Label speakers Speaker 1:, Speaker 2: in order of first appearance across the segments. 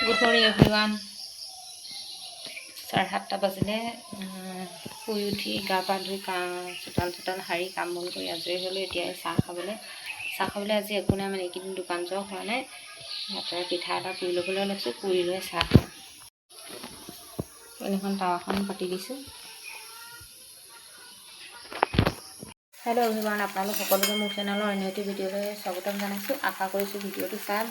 Speaker 1: Good morning everyone. 7:30 বাজিলে। শুই উঠি গা পা ধুই চোতাল চোতাল সাৰি কাম বন কৰি আজৰি হ'লোঁ। এতিয়া এই চাহ খাবলৈ আজি একো নাই, মানে এইকেইদিন দোকান যোৱা হোৱা নাই। ইয়াতে পিঠা এটা পুৰি ল'বলৈ লৈছোঁ, পুৰি লৈ চাহ খাম। এইখন টাৱাখন পাতি দিছোঁ। হেল্ল' এভৰিৱান, আপোনালোক সকলোকে মোৰ চেনেলৰ অন্য এটি ভিডিঅ'লৈ স্বাগতম জনাইছোঁ। আশা কৰিছোঁ ভিডিঅ'টো চাব,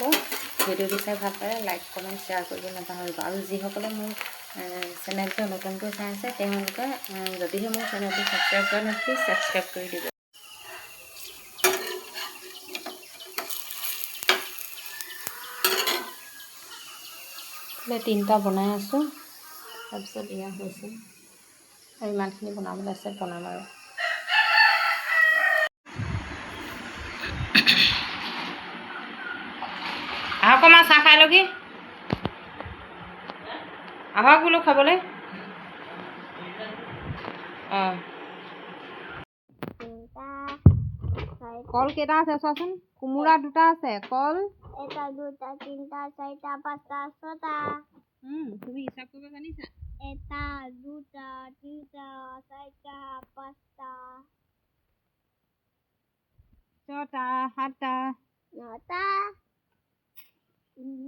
Speaker 1: ভিডিঅ'টো চাই ভাল পালে লাইক, কমেণ্ট, শ্বেয়াৰ কৰিব নাপাহৰিব। আৰু যিসকলে মোৰ চেনেলটো নতুনকৈ চাই আছে, তেওঁলোকে যদিহে মোৰ চেনেলটো ছাবস্ক্ৰাইব কৰা নাই, প্লিজ ছাবস্ক্ৰাইব কৰি দিব। তিনিটা বনাই আছোঁ, তাৰপিছত এয়া হৈছে আৰু ইমানখিনি বনাবলৈ আছে, বনাম আৰু। আহক মা, চাহ খাই লওকহি। আহক বোলো খাবলৈ। অঁ, কল কেইটা আছে চোৱাচোন। কোমোৰা দুটা আছে, কল
Speaker 2: এটা, দুটা, তিনিটা, চাৰিটা, পাঁচটা, ছটা।
Speaker 1: তুমি হিচাপ কৰিব জানিছা?
Speaker 2: এটা, দুটা, তিনিটা, চাৰিটা, পাঁচটা,
Speaker 1: ছটা, সাতটা,
Speaker 2: নটা,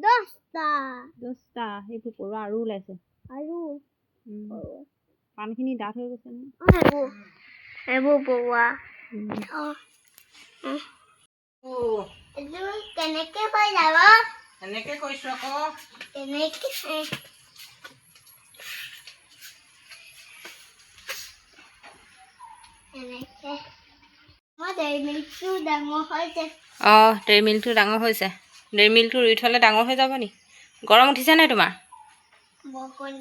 Speaker 2: 10টা।
Speaker 1: 10টা। সেইবোৰ পৰুৱা আৰু ওলাইছে।
Speaker 2: আৰু
Speaker 1: পাণখিনি ডাঠ হৈ গৈছে নহয়।
Speaker 2: এইবোৰ পৰুৱা। এইটো কেনেকে পাই যাব?
Speaker 3: এনেকে কৈছো আকৌ।
Speaker 2: কেনেকে? এনেকে মই ডেইৰী মিল্কটো ডাঙৰ হৈছে।
Speaker 1: অঁ, ডেইৰী মিল্কটো ডাঙৰ হৈছে। ডেইৰী মিল্কটো ৰুই থ'লে ডাঙৰ হৈ যাব নি? গৰম উঠিছে নাই তোমাৰ?
Speaker 2: বৰষুণ।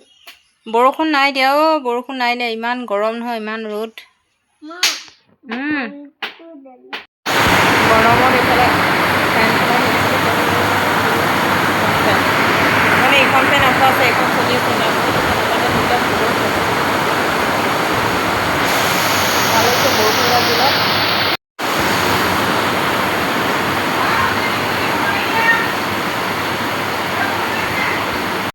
Speaker 1: বৰষুণ নাই দিয়া অ', বৰষুণ নাই দিয়া। ইমান গৰম নহয়, ইমান ৰ'দ।
Speaker 2: মা, বৰষুণটো দিলে।
Speaker 1: গৰমত এইফালে ফেন চলাই থৈ দিছিলোঁ। মানে এইখন ফেন অফ আছে, এইখন চলি আছে।